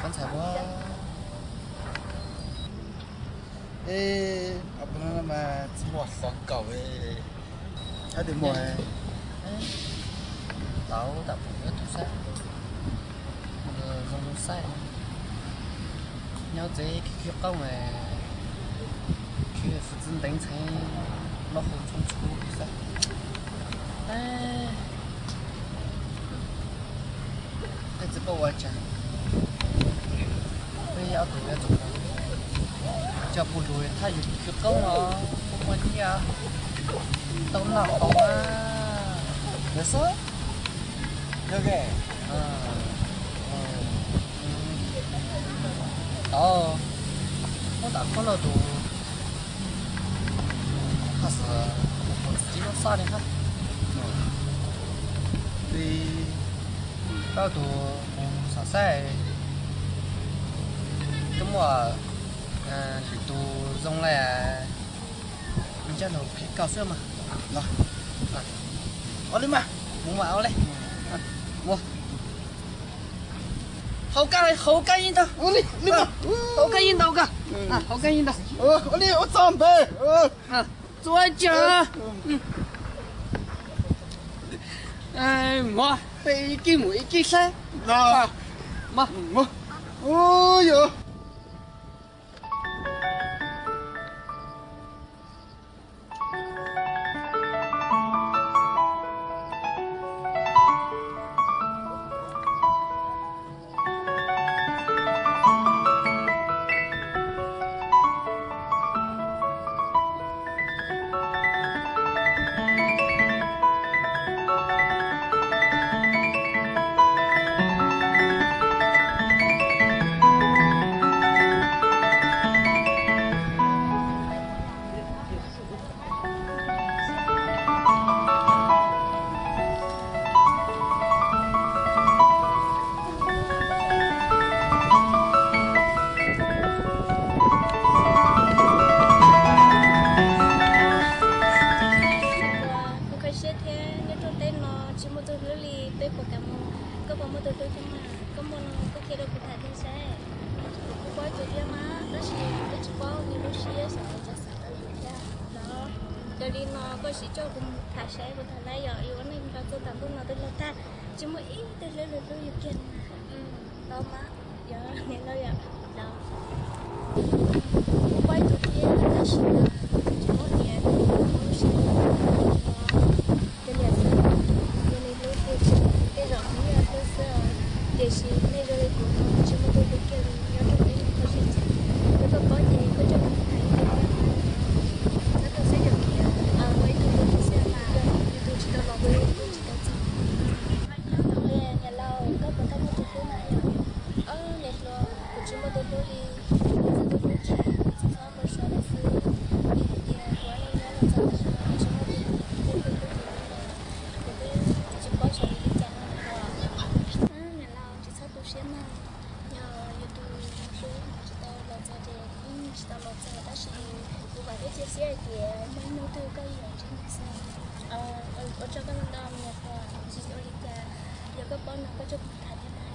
Txhais ua, e, mas tsis muaj xov kaum, ab tis muaj, tau tam pum yuav tus saib, zoo zoo saib, nyob tsev khwv qoob, khwv fwm txwv nteev ntxhee, loj hau tshoob tshoob xwb. Tej txiv poj ua cas, peb ob tug yuav tsum coj puj lug thaj yus khwv qoob os, puj muaj nyiaj, tau noj haus mas. Yog xwb, yog ke, tau, muab tam qhov lauj tus, haj xwb, tsis muaj xoj li hab. Li, koj tus mus xav saib, koj muaj lwm tus zoo li, ntsaj laug qhia koj xwb mas. Ua li mas, mus mas ua li. Hauv kab, hauv kab yeej ntau, hauv kab yeej ntau koj, hauv kab yeej ntau. Ua li ua txog npe. Txua cas, mog, peb ib kib mus ib kib saib. Mog, yog. Kuv kho siab thiab, nyob rau teb no tsis muaj tus hlub li, peb puas kam mus? Koj puas muaj tus hlub thiab mas? Koj muaj no koj qhia rau kuv tham thiab saib. Kuv paub tus thiab mas, tab sis twb tsis paub nws lub siab xyov cov xav rau yus thiab los. Yog li no koj sim coj kuv mus tham saib, kuv tham laib yom, yus ua neej nrog txog tam ntuj no twb laug tag, tsis muaj ib tug hlub li hlub yus kiag li mas. Tau mas, yog niam laus yom, los kuv paub tus thiab tab sis tsis paub tias lub siab, cov niam xwb, yog nws hlub tiag tiag, tej zaum nws yeej hlub xwb os. Tiam sis nej zoo li kuv no tsis muaj tus hlub kiag li, nyob rau teb no kho siab. Yog koj paub ces koj coj kuv mus tham ib tus thiab mas. Txhob tu siab yom, ua ib tug hlub xwb mas, yog yus tus tsis tau los kuv yeej tsis tau txog. Niam laus, koj puas tau muaj tus hlub na yom? Niam hluas, kuv tsis muaj tus hlub li, txog tus hlub tsis txhob npau suav lawm xwb. Vim hais tias kuv ua neej nyob los txog tam sim no tsis muaj tus hlub li, kuv twb tsis paub xyov yus li cas no os. Niam laus, tsis txhob tu siab mas, yog yus tus hlub tsis tau los txog ces yeej tsis tau los txog, tab sis kuv vam thiab cia siab hais tias muaj ib hnub twg koj yuav ntsib nws xwb. Ua tsaug koj ntau, niam hluas, tsis ua li cas, yog koj paub no koj coj kuv tham thiab mas,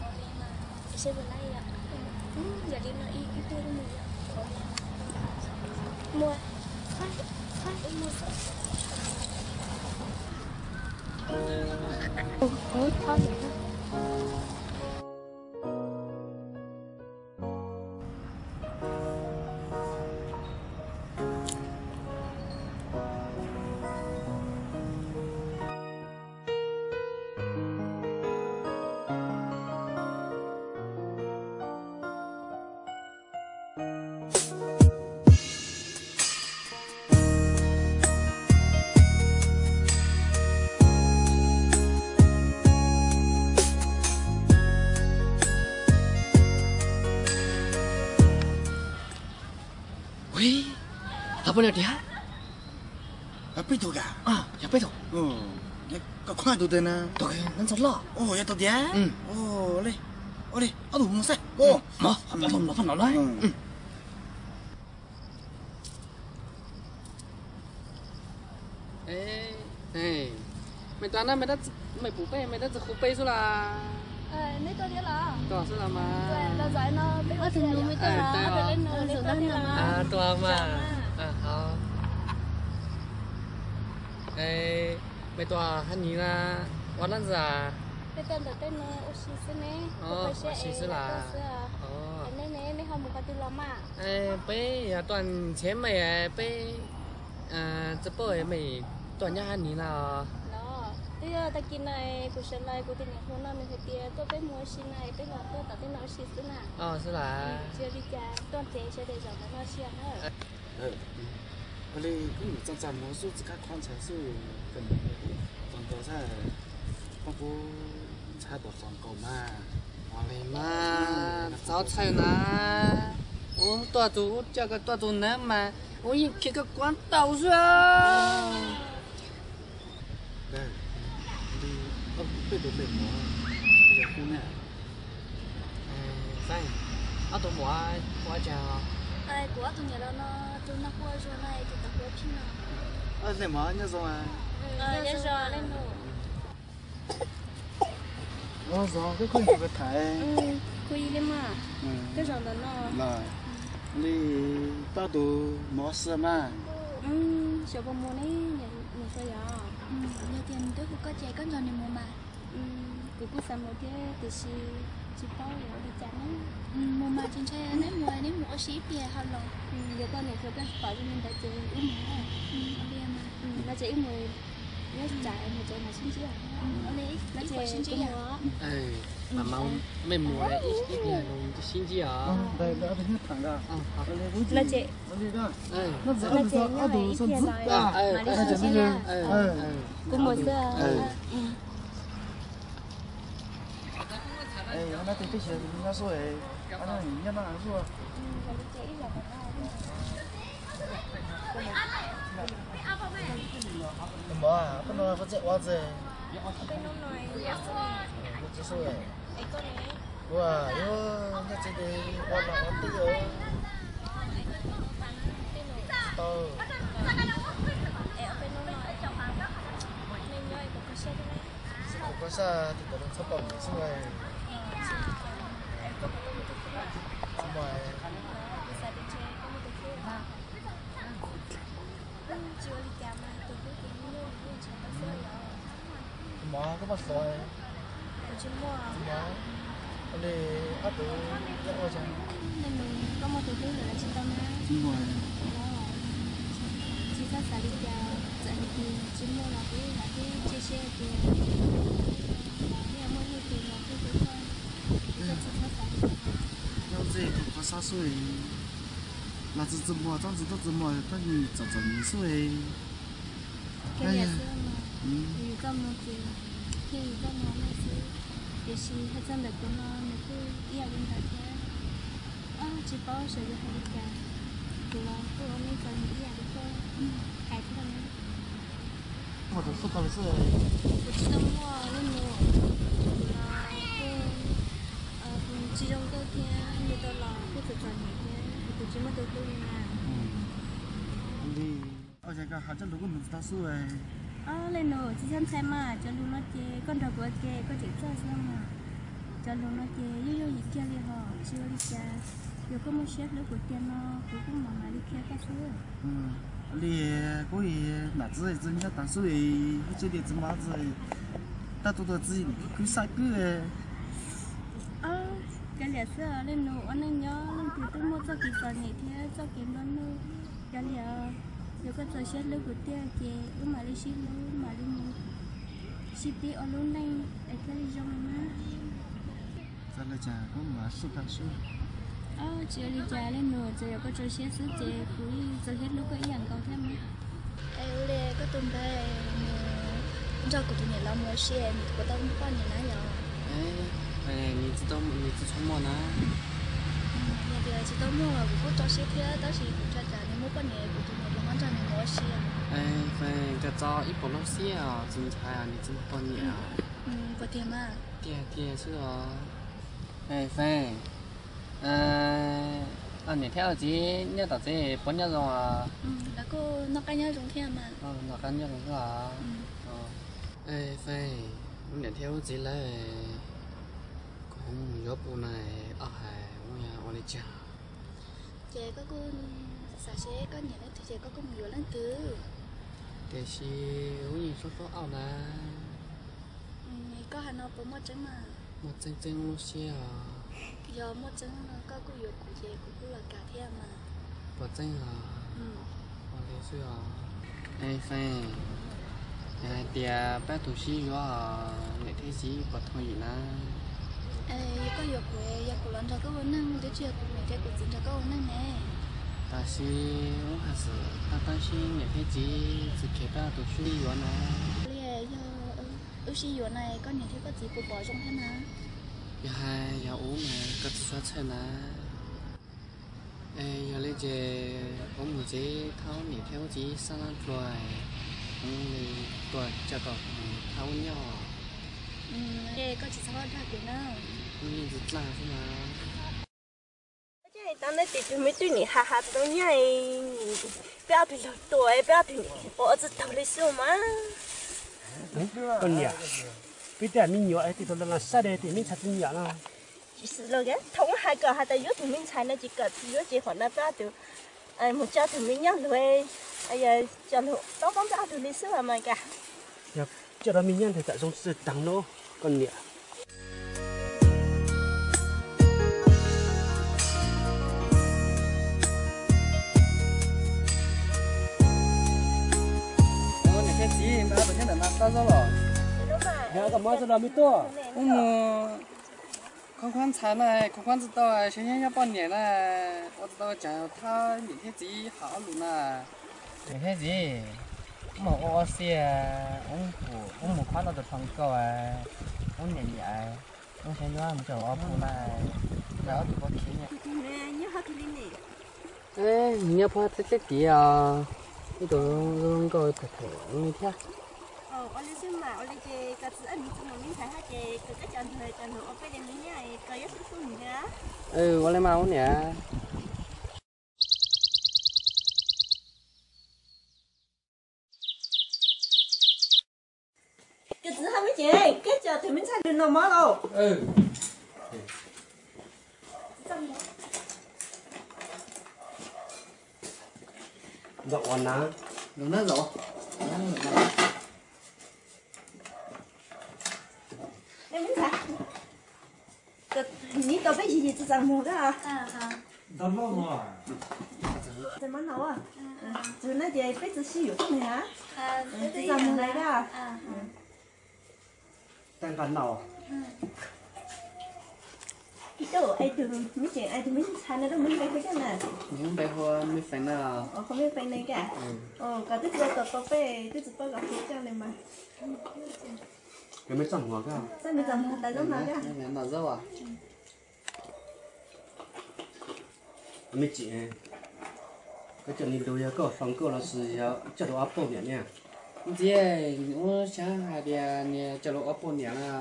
ua li mas, seb puas laib yom. Yog li no ib pliag mus yom. Muaj, muaj. Ui, los poj niam tiag. Peb tug ka? Yog peb tug. Koj khuab tus twg na? Tus neej tsa loj. Yog tus tiag. Ua li, ob tug mus saib. Mog, peb tug los poj niam lawm. Mej tas na, mej pum peb, mej tab txawm hu peb xwb las. Neb tuaj thiab los? Tuaj xwb los mas. Ob tug nus me tuaj los? Tuaj mas. Mej tuaj hab nis na, ua dlaab tsi? Peb tuaj ntawm tej no ua si xwb ne. Ua si xwb las? Neb ne, neb ho mus qhov twg los mas? Peb yog tuaj nrhiav mej, peb tsi paub mej tuaj nyob hab nis na. Los twb yog tag kis no kuv sawv los kuv tus niam hluas no nws hais tias tuaj peb mus ua si na, peb los tuaj tom tej no ua si xwb na. Xwb las? Tsis ua li cas, tuaj nrhiav sawv daws zaum ntawm no ua si na. Ua li kuv nim txaj txaj muag xwb, tsis kab qhuab ntshai xwb, koj mus txog nkaus xwb, koj pub ntxhab tuaj txog nkaus mas. Ua li mas txhob txhawj na, ua tuaj tus ub coj koj tuaj tus nawb mas, ua yeej khiav koj kuav tau xwb. Peb tus peb mus, yog kuv ne. Ob tug mus ua cas? Kuv ob tug niam laus no tus no hu ua Zuag no, tus tod hu ua Phij no. Leej muam nyob zoo. Nyob zoo leej nus. Ua zoo, koj kuj yog koj tham. Kuv ib leej mas. Koj zaum ntawm no los? Li pab tus mus ua si mas. Xyov puas mus ne, niam hluas yom. Yog tias nws twb hu koj ces koj nrog nws mus mas. Kuv kuj xav mus thiab tiam sis tsis paub yuav ua li cas ne. Mus mas tsis ntshai, neb mus neb mus ua si ib pliag ho los. Yog koj niam hluas koj pom zoo li ntawd ces wb mus. Ua li mas. No ces wb mus, nyob tsam mus tsev mas sib ntsib. Ua li, no ces kuv mus. Mej mus ib pliag sib ntsib os. No ces, no ces nyob ib pliag no mam li sib ntsib na. Kuv mus xwb. Mov, koj no koj tseem ua tsi? Ua, yog nyob tsev ces ua los ua teb. Tau. Kuv koj sab tus tod txhob pom nws xwb. Tsis muaj. Mov koj muaj xov? Tsis muaj. Ua li ob tug ua cas? Koj muaj tus hlub lawm tsis tau na? Tsis muaj. Tsis txhob xav li cas, txawm hais tias tsis muaj los kuv yeej lam tib cia siab hais tias nej muaj ib tug los hlub hlub koj. Koj tsis txhob xav li cas. Nyob ze koj qhov sab xwb, los txi txi muag, txob ntxi txob txi muag, koj nim txom txom nyem xwb. Koj niam xwb mas, yus txoj hmoo ces thiaj yus txoj hmoo no xwb, tiam sis hais txog ntawm kuv no nws kuj ib yam li ntawd thiab. Tsis paub sawv daws hais li cas, kuv los kuj ua neej txom nyem ib yam li koj hais thiab na. Muaj tus hlub koj li xwb. Kuv tsis tau muaj leej nus, kuv los kuj, kuv tsis zoo nkauj thiab, nws tau los kuj txom txom nyem thiab, kuv tsis muaj tus hlub li na. Li, ua cas koj hais coj lus kuj mus tsis tau xwb. Leej nus, tsis txhob ntshai mas, cov lus no ces koj nrog kuv ua ke koj tseem txawj xwb mas. Cov lus no ces yooj yooj yim kiag li hos, tsis ua li cas. Yog koj muaj siab hlub kuv tiag no kuv kuj mam mam li qhia koj xwb. Li kuv nam txiv txiv nyob tag xwb, tsis li txiv mov txiv, tab tuaj tuaj txiv kwv xav kwv. Kav liam xwb, leej nus ua neej nyob leej twg twb muaj txoj kev txom nyem thiab txoj kev nplua nuj. Kav liam, yog koj txaus siab hlub kuv tiag ces wb mam li sib hlub, mam li mus sib pib ua lub neej es thiaj li zoo na. Txawm li cas kuv mam sib tau sib. Tsis ua li cas leej nus, txawm yog koj txaus siab xwb ces kuv yeej txaus siab hlub koj ib yam nkaus thiab mas. Es ua li koj tus npawg nws nrog kuv tus niam laus mus ua si, nws puas tau muaj poj niam na yom? Nws tsis tau, nws tsis tshua muaj na. Yog tias tsis tau muaj los kuv kuj tso siab thiab, tab sis kuv ntshai tsam nws muaj poj niam kuv tus niam laus ho nrog nws mus ua si. Feem, koj tso ib puas lub siab os, tsis ntshai nws tsis muaj poj niam. Puas tiag mas? Tiag tiag xwb os. Feem, niam thiab txiv nyob tom tsev puas nyob zoo? Lawv kuj noj qab nyob zoo thiab mas. Noj qab nyob zoo thiab os. Feem, niam thiab txiv lawv Yuav pum na, ob hais ua li cas? Ces koj kuj xav seb koj nyiam leej twg ces koj kuj mus yuav leej twg. Tiam sis wb yeej sub tub auj na. Koj hais no puas muaj tseeb mas? Muaj tseeb tseeb lub siab os. Yog muaj tseeb no koj kuj yuav kuv ces kuv kuj los kam thiab mas. Puas tseeb os? Ua li xwb os. Es Feej, yog hais tias peb tus sib yuav, niam thiab txiv puas thov yim na? Yog koj yuav kuv, yog kuv los nrog koj ua neej, twb tsis yog kuv niam thiab kuv txiv nrog koj ua neej ne. Tab sis wb haj xwm tab tab sib niam thiab txiv tsis kheev peb tus sib yuav na. Li yog wb sib yuav na koj niam thiab koj txiv puas pom zoo thiab na? Yog hais yog ub mas koj txiv txhob txhawj na. Es yog li ces kuv mus tsev thauj niam thiab ub txiv sab laj dlua, kuv li tuaj coj kom thauj ub nyob. Koj tsis txhob dag kuv na. Ub yeej tsis dlaj xwb mas. Tab sis tus me tub nim has has tau nyaj, peb ob tug laug tuaj peb ob tug nim ua tsis tau li xwb mas. Koj niam, peb tej me nyuam tej tau las sab de tim me ntxhais tsis nyiam no. Tsis xwm los thaum hais kom hais tias yuav tus me ntxhais no ces kom tsis yuav ces qhov no peb ob tug mus coj tus me nyuam luag, coj luag poob poob peb ob tug li xwb mas kas. Yog coj tau me nyuam ntawd tam zoo txwj taag no koj niam. Niam thiab txiv, npaj tus thiab ntawm no tau zaub los? Yog koj muab zaub los me tub. Wb mus khoob khoob ntxhais na, khoob khoob tsis tau, seb nyob nyob poj niam na, ua tsis tau tseem thab niam thiab txiv hais ob lus na. Niam thiab txiv, wb mus ua ua si, wb mus khoob tau tus phoo nkauj, wb niam nyiam, wb seb yuav mus coj ob peb na, ob tug poj khiv nyob puag teb teb tid os, ib tug zoo nkauj tham tham li thiab. Ua li xwb mas, ua li ces koj txiv, me ntxhais hais ces koj coj nws, coj nws ua peb li me nyuam, koj yuav xub xub nws na. Ua li mas ub niam. Koj txiv hais me ces koj coj tus me ntxhais lug noj mov lauj. Ntxhais, neb tau peb yig yig txiv txav muag koj. Txiv mab no, txiv na ces peb txiv sib yuav tuaj ne ha. Txiv txav muag lawm koj. Tag nqa no. Ib tug, tus me tseem, tus me ntxhais no lub npe hu cas na? Nws lub npe hu Me Fees na. Hu Me Fees ne koj. Koj twb tsis tau tau peb, twb tsis paub koj hu cas li mas. Koj me txaj muag koj. Txaj muag tas zaub no koj. Me tseem, koj coj nws lug yog koj hloov koj los sis yog coj lug ob poj niam ne? Ntxiv, ub xav hais tias nws coj lug ob poj niam na.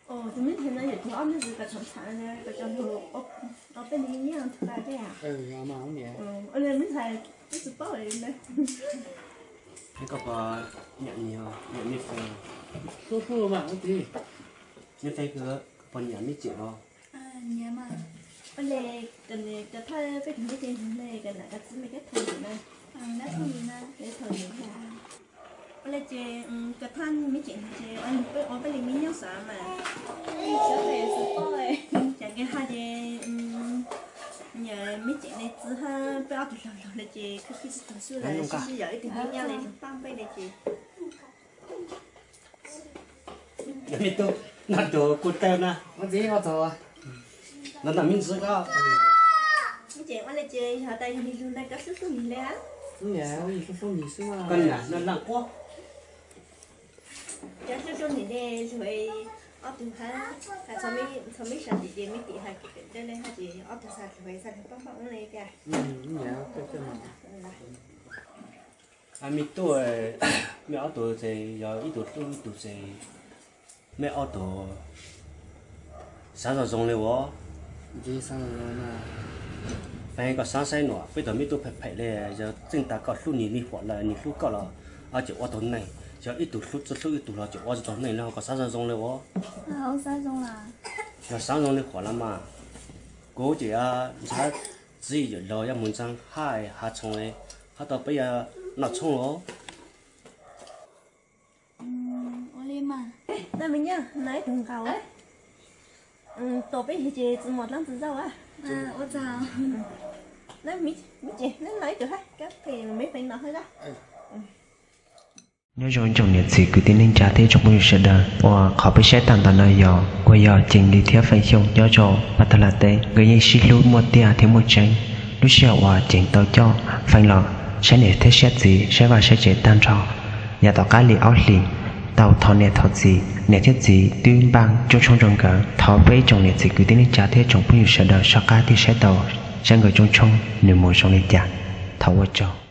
Tus me ntxhais no yog tus ob me ntxhais koj tseem tham, koj coj lug ob peb nws nyiam tug koj thiab. Ua li me ntxhais twb tsis paub li na. Koj puas nyiam, nyiam Me Fees? Xub xub mas ub txiv. Me Fees, koj puas nyiam Me Tseem los? Nyiam mas. Ua li koj thawj peb tug Me Tseem ntawd ne, koj nam koj txiv mas koj thawj ntawm na. Ua li ces koj thawj Me Tseem ces ua peb li me nyuam xav mas. Xav peb tsis paub, cas nkawd hais ces nyiam Me Tseem ne txiv hab peb ob tug laug laug li ces koj khib tsis tau xwb lawm, sib sib yam ib tug me nyuam li lug paab peb li ces. Me tub, no tus kuj tawg na. Ua ntxiv ua txog. No no me ntxhais koj. Ces ua li ces yog tas yog nws lug na koj xub xub nws li a. Koj niam no laaj quab. Cov xub xub nws li lug ob tug hab, txhua me sab tim ces me tim hais kawm kawm dawb le hab ces ob tug xav lug xav lug paab paab ub li tiag. Me tub, mej ob tug ces yog ib tug hlub ib tug ces mej ob tug xav zoo zoo li as. Fees, koj xav saib nuav, peb tug me tub phem phem li, yog txij taag koj hlub nwg li huam lawm nwg hlub koj los, ces ua tau neej. Yog ib tug hlub txawj hlub ib tug los ces ua tsis tau neej no, koj xav zoo zoo li ua. Yog xav zoo li qhov los mas, kuv ces ntxhab txiv yawm laus yog mus ntxeev haj hav tshoob li, hab tau peb yog noj tshoob los. Ua li mas, naj me nyuam, noj ib tug nqaus. Tos peb yog ces tsis muaj dlaab tsi zaub a. Ua tsaug. Naj me ces noj ib tug hab, kab phem me feem no hab. Nyob zoo ib tsoom niam txiv kwv tij neej tsa thiab tsoom phooj ywg sawv daws, uas qhov peb saib tag ntawm no yog uas yog Ceev Lis thiab Feej Xyooj nyob rau Pas Tag Las teb, nkawd yeej sib hlub muaj tiag thiab muaj tseeb. Lub sij hawm uas Ceev tau coj Feej los saib niam thiab saib txiv, saib vaj saib tsev tag nrho, yav tom qab li ob hlis, tau thov niam thov txiv, niam thiab txiv twb npaj tsob tshoob rau nkawd. Thov peb ib tsoom niam txiv kwv tij neej tsa thiab tsoom phooj ywg sawv daws soj qab thiab saib tau, saib nkawd tsob tshoob nws mus zoo li cas. Thov ua tsaug.